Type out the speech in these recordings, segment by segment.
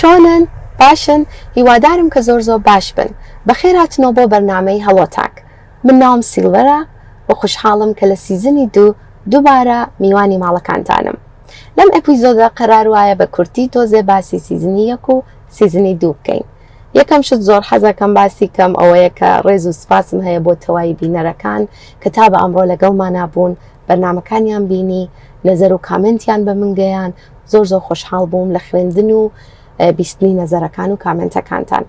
چۆنن؟ باشن؟ هیوادارم کە زۆر زۆر باش بن. بەخێرهاتنەوە بۆ بەرنامەی هەڵۆ تاک. من ناوم سیلڤەرە و خوشحاڵم کە لە season ی دوو دووبارە میوانی ماڵەکانتانم. لەم episode ە قەرار وایە بە کورتی تۆزێ باسی season ی یەک و season ی دوو بکەین. یەکەم شت زۆر حەزەکەم باسی کەم ئەوەیە کە ڕێز و سپاسم هەیە بۆ تەوای بینەرەکان کە تا بە ئەمڕۆ لەگەڵمانا بوون، بەرنامەکانیان بینی، نەزەر و comment یان بە من گەیان، زۆر زۆر خۆشحاڵ بووم لە خوێندن و بیستنی نەزەرەکان و comment ەکانتان.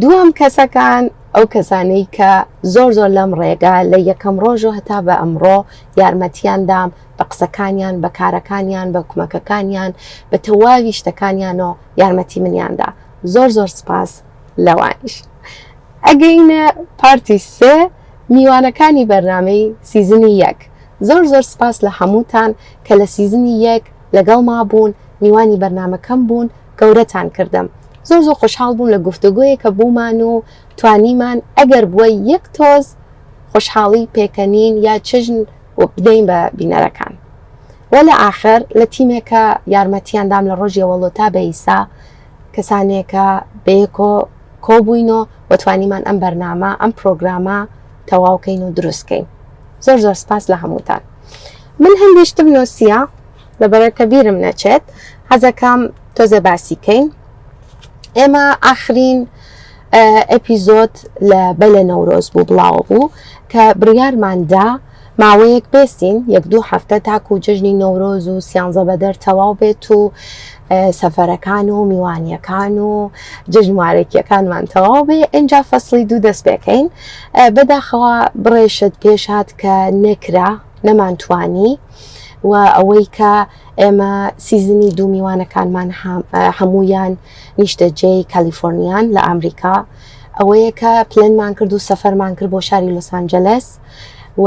دووەم کەسەکان ئەو کەسانەی کە زۆر زۆر لەم ڕێگا لە یەکەم ڕۆژ و هەتا بە ئەمڕۆ یارمەتیان دام بە قسەکانیان بە کارەکانیان بە کومەکەکانیان بە تەواوی شتەکانیانەوە یارمەتی منیان دا زۆر زۆر سپاس لەوانیش. ئەگەینە part ی سێ میوانەکانی بەرنامەی season ی یەک زۆر زۆر سپاس لە هەمووتان کە لە season ی یەک لەگەڵما بوون میوانی بەرنامەکەم بوون گەورەتان کردم زۆر زۆر خۆشحاڵ بووم لە گفتوگۆیەک کە بوومان و توانیمان ئەگەر بووە یەک تۆز خۆشحاڵی پێکەنین یا چژن بدەین بە بینەرەکان وە لە ئاخر لە تیمێکە یارمەتیان دام لە ڕۆژی ئەوەڵۆ تا بە ئیسا کەسانێکە بەیەکۆ کۆبووینۆ و توانیمان ئەم بەرنامە ئەم پرۆگرامە تەواو کەین و دروست کەین زۆر زۆر سپاس لە هەمووتان من هەندێک شتم نووسیە لەبەرە کە بیرم نەچێت حەزەکەم تۆزێ باسی کەین ئێمە ئاخرین episode لە بەلە نەورۆز بوو بڵاوە بوو کە بڕیارماندا ماوەیەک بێستین یەک دوو هەفتە تاکو جەژنی نەورۆز و سیانزە بەدەر تەواو بێت و سەفەرەکان و میوانیەکان و جەژنوارێکیەکانمان تەواو بێ ئینجا فەسڵی دوو دەست پێکەین بەداخەوە بڕێشت پێش هات کە نەکرا نەمانتوانی و ئەوەی کە ئێمە season ی دوو میوانەکانمان هەموویان نیشتەجێی کالیفۆرنیان لە ئەمریکا ئەوەیە کە پلنمان کرد و سەفەرمان کرد بۆ شاری لۆس ئانجەلەس و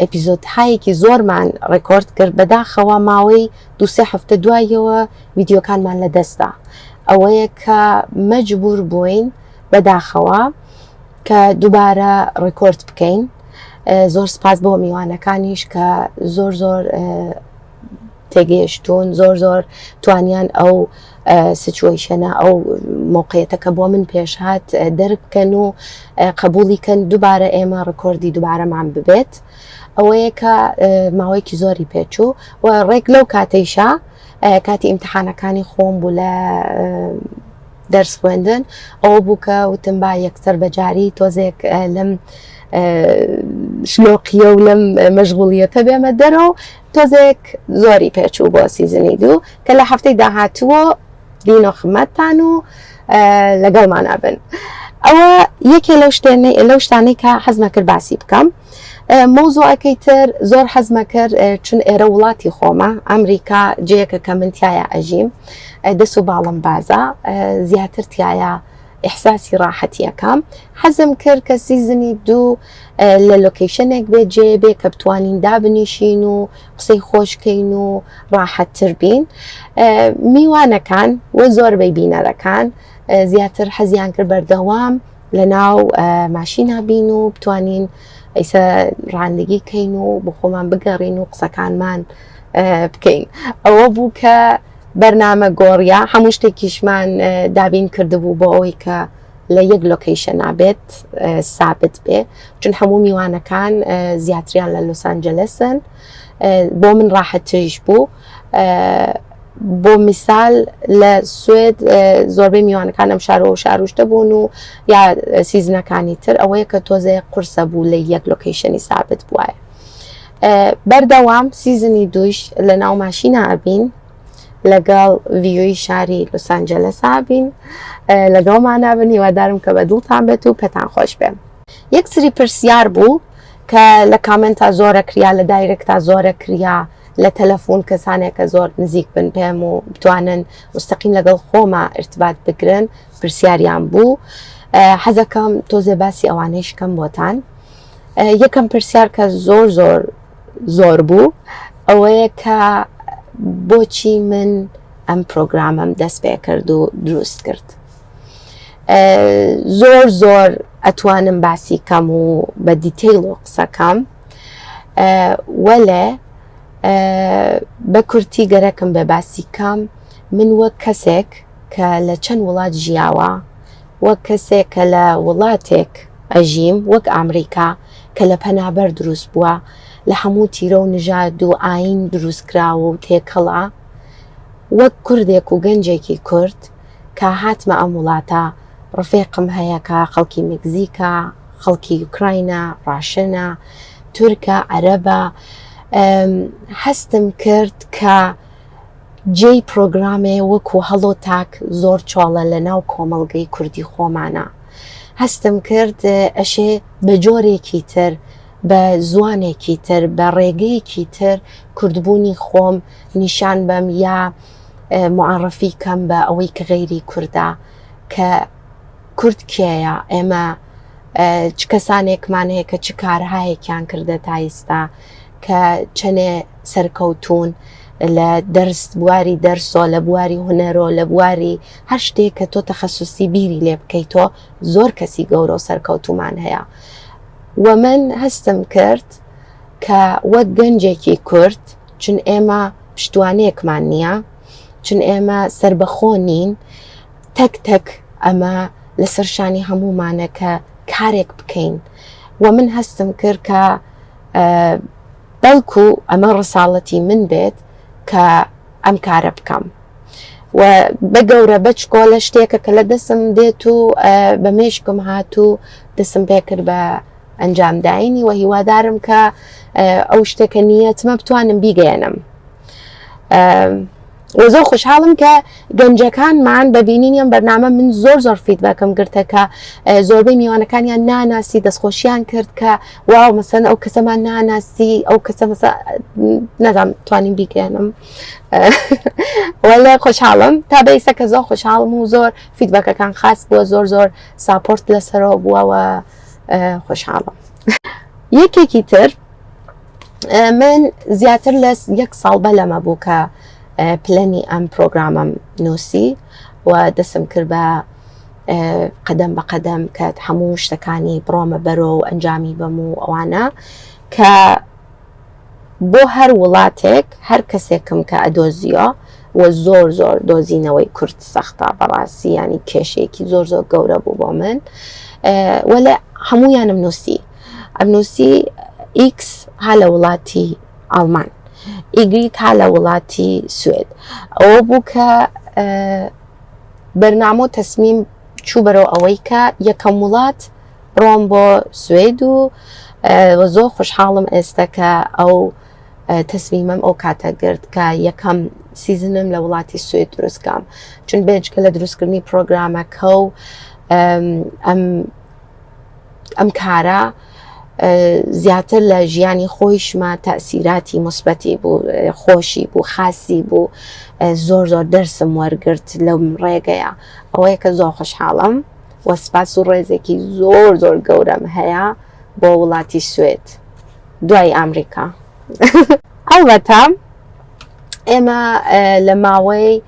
episode هایەکی زۆرمان ڕێکۆرد کرد بەداخەوە ماوەی دوسێ هەفتە دوایەوە ڤیدیۆکانمان لە دەستدا ئەوەیە کە مەجبور بووین بەداخەوە کە دووبارە ڕێکۆرد بکەین زۆر سپاس بۆ میوانەکانیش کە زۆر زۆر تێگەیشتوون زۆر زۆر توانیان ئەو situation ە ئەو مۆقعەتە کە بۆ من پێش هات دەرک بکەن و قبولی کەن دووبارە ئێمە ڕکۆردی دووبارەمان ببێت ئەوەیە کە ماوەیەکی زۆری پێچوو و ڕێک لەو کاتەیشا کاتی ئیمتحانەکانی خۆم بوو لە دەرس خوێندن ئەوە بوو کە وتم با یەکسەر بەجاری تۆزێک لەم شلۆقیە و لەم مەشغوڵیەتە بێمە دەرەوە تۆزێک زۆری پێچوو بۆ season ی دوو کە لە هەفتەی داهاتووە دینۆ خمەتتان و لەگەڵمان ئەبن ئەوە یەکێ لەو شتێنەی لەو شتانەی کە حەزمە کرد باسی بکەم مەوزوعەکەی تر زۆر حەزمە کرد چون ئێرە وڵاتی خۆمە ئەمریکا جێیەکە کە من تایە ئەژیم دەس و باڵم بازە زیاتر تایە ئیحساسی ڕاحەتیەکەم حەزم کرد کە season ی دوو لە location ێک بێ جێ بێ کە بتوانین دابنیشین و قسەی خۆشکەین و ڕاحەتتر بین میوانەکان و زۆربەی بینەرەکان زیاتر حەزیان کرد بەردەوام لە ناو ماشینا بین و بتوانین ئیسە ڕاندگی کەین و بۆ خۆمان بگەڕین و قسەکانمان بکەین ئەوە بوو کە بەرنامە گۆڕیا هەموو شتێکیشمان دابین کردبوو بۆ ئەوەی کە لە یەک location نابێت سابت بێ چون هەموو میوانەکان زیاتریان لە لۆس ئەنجلسن بۆ من ڕاحەتریش بوو بۆ میسال لە سوێد زۆربەی میوانەکان ئەم شار و شاروشتە بوون و یا season ەکانی تر ئەوەیە کە تۆزێ قورسە بوو لە یەک location ی سابت بواە بەردەوام season ی دووش لە ناو ماشینا ئەبین لەگەڵ view ی شاری لۆس ئەنجەلەس ئەبین لەگەڵمانا بن هیوادارم کە بە دڵتان بێت و پێتان خۆش بێ یەک سری پرسیار بوو کە لە comment ا زۆرە کریا لە direct ا زۆرە کریا لە تەلەفۆن کەسانێک کە زۆر نزیک بن پێم و بتوانن مستەقیم لەگەڵ خۆما ارتباط بگرن پرسیاریان بوو حەزەکەم تۆزێ باسی ئەوانەیش کەم بۆتان یەکەم پرسیار کە زۆر زۆر زۆر بوو ئەوەیە کە بۆچی من ئەم پرۆگرامەم دەست پێ کرد و دروست کرد زۆر زۆر ئەتوانم باسی کەم و بە detail و قسەکەم وەلێ بە کورتی گەرەکم بە باسی کەم من وەک کەسێک کە لە چەند وڵات ژیاوە، وەک کەسێک کە لە وڵاتێک ئەژیم وەک ئامریکا کە لە پەنابەر دروست بووە، لە هەموو تیرە و نژاد و ئایین دروست کراوە و تێکەڵە، وەک کوردێک و گەنجێکی کورد کە هاتمە ئەم وڵاتە ڕفێقم هەیە کە خەڵکی مەکزیکە، خەڵکی ئوکراینە، ڕاشنە، تورکە، عەرەبە، هەستم کرد کە جێی پرۆگرامێ وەکو هەڵۆ تاک زۆر چۆڵە لە ناو کۆمەڵگەی کوردی خۆمانە. هەستم کرد ئەشێ بە جۆرێکی تر، بە زوانێکی تر، بە ڕێگەیەکی تر کوردبوونی خۆم نیشان بەم یا معرفی کەم بە ئەوەی کە غەیری کوردە کە کورد کێیە، ئێمە چ کەسانێکمان هەیە کە چ کارهایەکیان کردە تا ئیستا کە چەنێ سەرکەوتوون لە دەرس بواری دەرسۆ لە بواری هونەرۆ لە بواری هەر شتێک کە تۆ تەخەسوسی بیری لێ بکەیتۆ زۆر کەسی گەورە و سەرکەوتومان هەیە و من هەستم کرد کە وەک گەنجێکی کورد چون ئێمە پشتوانەیەکمان نییە چون ئێمە سربەخۆ نین تەک تەک ئەمە لەسەر شانی هەموومانە کە کارێک بکەین و من هەستم کرد کە بەڵکو ئەمە ڕساڵەتی من بێت کە ئەم کارە بکەم و بە گەورە بەچکۆلە شتێکە کە لە دەسم دێت و بە مێشکم هات و دەسم پێکرد بە ئەنجامداینی و هیوادارم کە ئەو شتێکە نیەتمە بتوانم بیگەیەنم. و زۆر خۆشحاڵم کە گەنجەکانمان بە بینینی ئەم بەرنامە من زۆر زۆر feedback م گرتە کە زۆربەی میوانەکانیان ناناسی دەستخۆشیان کرد کە wow مەسەن ئەو کەسەمان ناناسی ئەو کەسە مەسە نەزام توانیم بیگەێنم وەلێ خۆشحاڵم تا بە ئیسە کە زۆر خۆشحاڵم و زۆر feedback ەکان خاس بووە زۆر زۆر support لەسەرەوە بووە و خۆشحاڵم یەکێکی تر من زیاتر لە یەک ساڵ بەلەمە بوو کە پلەنی ئەم پرۆگرامەم نووسی و دەسم کرد بە قەدەم بە قەدەم کە هەموو شتەکانی بڕۆمە بەرۆ و ئەنجامی بەم و ئەوانە کە بۆ هەر وڵاتێک هەر کەسێکم کە ئەدۆزیەوە و زۆر زۆر دۆزینەوەی کورد سەختە بەڕاستی ینی کێشەیەکی زۆر زۆر گەورە بوو بۆ من وەلێ هەمویانم نووسی ئەمنووسی ئیکس ها لە وڵاتی ئاڵمان ئیگریک ها لە وڵاتی سوێد ئەوە بوو کە بەرنامە و تەسمیم چوو بەرەو ئەوەی کە یەکەم وڵات بڕۆم بۆ سوێد و زۆر خۆشحاڵم ئێستا کە ئەو تەسمیمەم ئەو کاتە گرت کە یەکەم season م لە وڵاتی سوێد دروستکەم چون بێجگە لە دروستکردنی پرۆگرامەکە و ئەم ئەم کارە زیاتر لە ژیانی خۆیشما تەسیراتی مثبەتی بوو خۆشی بوو خاسی بوو زۆر زۆر دەرسم وەرگرت لەم ڕێگەیە ئەوەیە کە زۆر خۆشحاڵم و سپاس و ڕێزێکی زۆر زۆر گەورەم هەیە بۆ وڵاتی سوێد دوای ئەمریکا ئەڵبەتە ئێمە لە ماوەی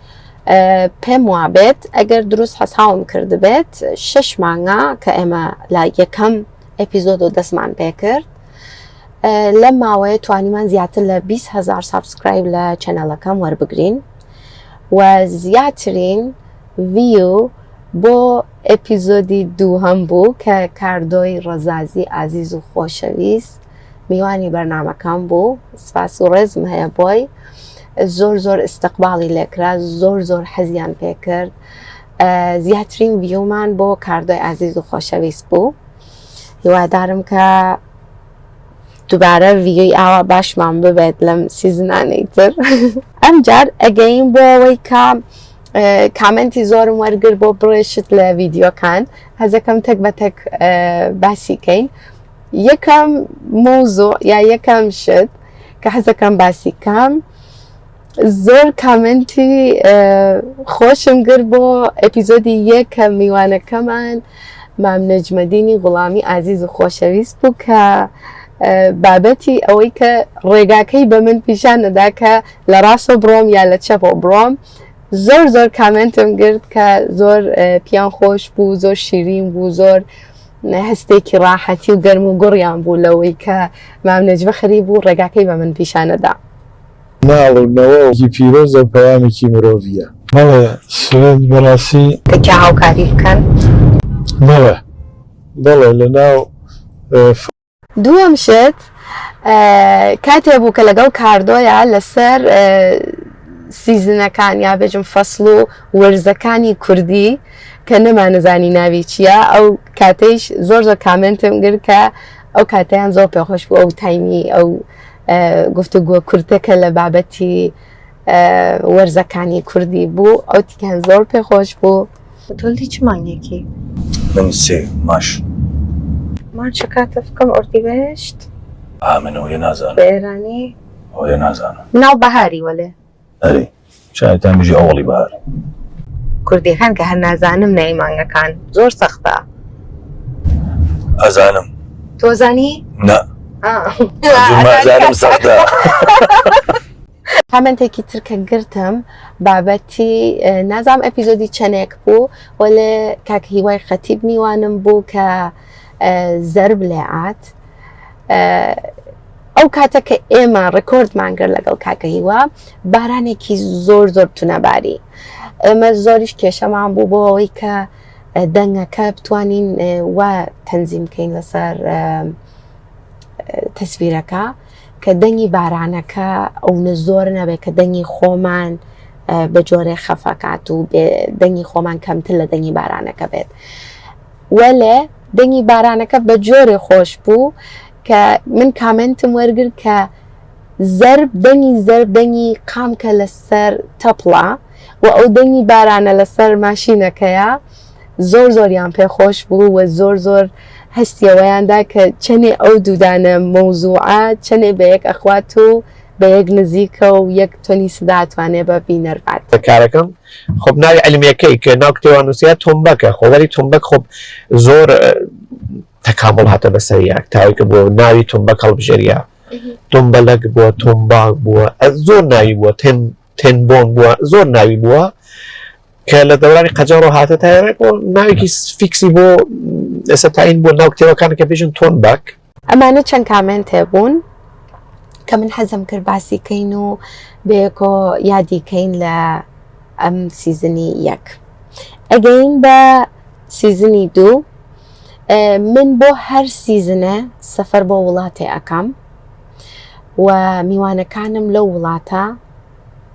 پێم وابێت ئەگەر دروست حەساوم کردبێت شش مانگە کە ئێمە لە یەکەم episode و دەستمان پێکرد لەم ماوەیە توانیمان زیاتر لە 20 هزار subscribe لە channel ەکەم وەربگرین و زیاترین view بۆ episode ی دووهەم بوو کە کاردۆی ڕەزازی ئازیز و خۆشەویست میوانی بەرنامەکەم بوو سپاس و ڕێزم هەیە بۆی زۆر زۆر ئیستقباڵی لێکرا زۆر زۆر حەزیان پێکرد زیاترین view مان بۆ کاردۆی ئازیز و خۆشەویست بوو هیوادارم کە دووبارە view ی ئاوا باشمان ببێت لەم season انەی تر ئەمجار ئەگەین بۆ ئەوەی کە comment ی زۆرم وەرگر بۆ بڕێشت لە ڤیدیۆکان حەزەکەم تەک بە تەک باسی کەین یەکەم مەوزوع یا یەکەم شت کە حەزەکەم باسی کەم زۆر comment ی خۆشم گرت بۆ episode ی یەکەم میوانەکەمان مام نەجمەدینی غوڵامی ئازیز و خۆشەویست بوو کە بابەتی ئەوەی کە ڕێگاکەی بە من پیشان نەدا کە لە ڕاستەوە بڕۆم یا لە چەپەوە بڕۆم زۆر زۆر comment م گرت کە زۆر پیان خۆش بوو زۆر شیرین بوو زۆر هەستێکی ڕاحەتی و گەرم و گوڕیان بوو لەوەی کە مام نەجمە خەریک بوو ڕێگاکەی بە من پیشانەدا. مناڵ و نەوەکی پیرۆزە و پەیامێکی مرۆڤییە. بەڵێ سوێد بەڕاستی. کە کیا هاوکاری بکەن؟ بەڵێ بەڵێ لە ناو. دووەم شت کاتێ بوو کە لەگەڵ کاردۆیا لەسەر season ەکان یا بێژم فەسڵ و وەرزەکانی کوردی کە نەمانەزانی ناوی چییە ئەو کاتەیش زۆر زۆر comment م گرت کە ئەو کاتیان زۆر پێخۆش بوو ئەو time ی ئەو گفتوگۆ کورتە کە لە بابەتی وەرزەکانی کوردی بوو ئەو تیکان زۆر پێخۆش بوو. تۆلدی چ مانگێکی؟ من سێ ماش. مانگ چ کاتە فکەم ئۆردیبهشت؟ ئا من ئەویە نازانم. بە ئێرانی؟ ئەویە نازانم. مناڵ بەهاری وەلێ. ئەرێ شایەتان بژی ئەوەڵی بەهار. کوردیەکان کە هەر نازانم ناوی مانگەکان زۆر سەختە. ئەزانم. تۆ زانی؟ نا. ئەزانم سەختە. comment ێکی تر کە گرتم بابەتی نازام episode ی چەندێک بوو وەلێ کاک هیوای خەتیب میوانم بوو کە زەرب لێ ئات ئەو کاتە کە ئێمە record مان کرد لەگەڵ کاکە هیوا بارانێکی زۆر زۆر تونەباری ئێمە زۆریش کێشەمان بوو بۆ ئەوەی کە دەنگەکە بتوانین وا تەنزیم بکەین لەسەر تەسویرەکە کە دەنگی بارانەکە ئەونە زۆر نەبێت کە دەنگی خۆمان بە جۆرێ خەفەکات و دەنگی خۆمان کەمتر لە دەنگی بارانەکە بێت وەلێ دەنگی بارانەکە بە جۆرێ خۆش بوو کە من comment م وەرگر کە زەرب دەنگی زەرب دەنگی قامکە لەسەر تەپڵە و ئەو دەنگی بارانە لەسەر ماشینەکەیە زۆر زۆریان پێ خۆش بوو و زۆر زۆر هەستیەوەیاندا کە چەنێ ئەو دوودانە مەوزوعە چەنێ بە یەک ئەخوات و بە یەک نزیکە و یەک تۆنی سدا ئەتوانێ بە بینەر بات. کارەکەم خۆب ناوی عیلمیەکەی کە ناو کتێوان نووسیا تۆمبەکە خۆ وەلی تۆمبەک خۆب زۆر تەکامڵ هاتە بەسەریا تاوی کە بۆ ناوی تۆمبەک هەڵبژێریا تۆمبەلەک بووە تۆمباک بووە زۆر ناوی بووە تێن تێنبۆن بووە زۆر ناوی بووە کە لە دەورانی قەجەڕەوە هاتە تایرەک و ناوێکی fix ی بۆ ئێستا تاین بۆ ناو کتێبەکان کە بێژن تۆنبەک. ئەمانە چەند comment ێ بوون کە من حەزم کرد باسی کەین و بەیەکۆ یادی کەین لە ئەم season ی یەک ئەگەین بە season ی دوو من بۆ هەر season ە سەفەر بۆ وڵاتێ ئەکەم و میوانەکانم لەو وڵاتە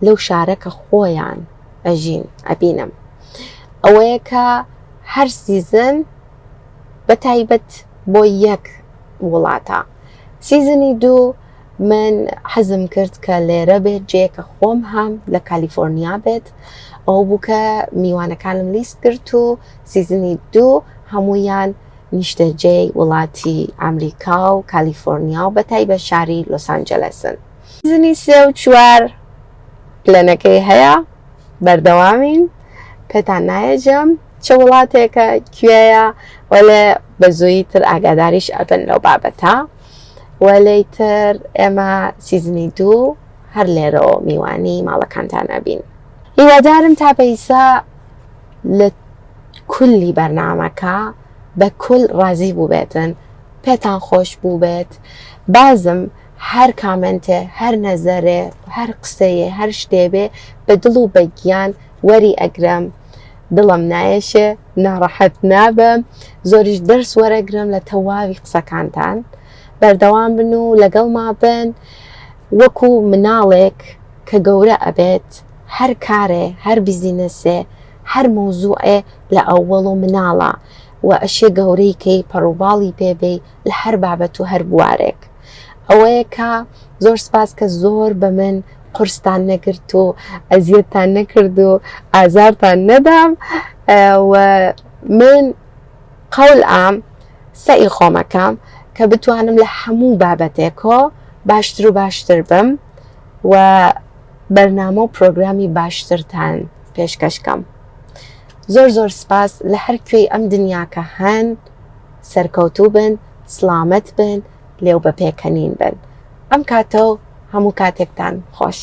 لەو شارە کە خۆیان ئەژین ئەبینم ئەوەیە کە هەر season بە تایبەت بۆ یەک وڵاتە season ی دوو من حەزم کرد کە لێرە بێت جێ کە خۆم هەم لە کالیفۆرنیا بێت ئەو بوو کە میوانەکانم لیست کرد و season ی دوو هەمویان نیشتەجێی وڵاتی ئەمریکا و کالیفۆرنیا و بەتایبەت شاری لۆس ئەنجەلەسن. season ی سێ و چوار پلەنەکەی هەیە بەردەوامین پێتان نایەجم چ وڵاتێکە کوێیە وەلێ بە زووی تر ئاگاداریش ئەبن لەو بابەتە وەلێ تر ئێمە season ی دوو هەر لێرەوە میوانی ماڵەکانتان ئەبین هیوادارم تا بەیسا لە کولی بەرنامەکە بە کول ڕازی بووبێتن پێتان خۆش بووبێت بازم هەر comment ێ هەر نەزەرێ هەر قسەیێ هەر شتێ بێ بە دڵ و بە گیان وەری ئەگرم دڵم نایەشێ ناڕەحەت نابم زۆریش دەرس وەرەگرم لە تەواوی قسەکانتان بەردەوام بن و لەگەڵما بن وەکو مناڵێک کە گەورە ئەبێت هەر کارێ هەر بیزینەسێ هەر مەوزوعێ لە ئەوەڵ و مناڵە و ئەشێ گەورەی کەی پەڕوباڵی پێ بێی لە هەر بابەت و هەر بوارێک ئەوەیە کە زۆر سپاس کە زۆر بە من قورستان نەگرت و ئەزیەتتان نەکرد و ئازارتان نەدام و من قەول ئام سەعی خۆمەکەم کە بتوانم لە هەموو بابەتێکۆ باشتر و باشتر بم و بەرنامە و پرۆگرامی باشترتان پێشکەش کەم زۆر زۆر سپاس لە هەر کوێی ئەم دنیاکە هەن سەرکەوتوو بن سڵامەت بن لێو بە پێکەنین بن ئەم کاتە و هەموو کاتێکتان خۆش.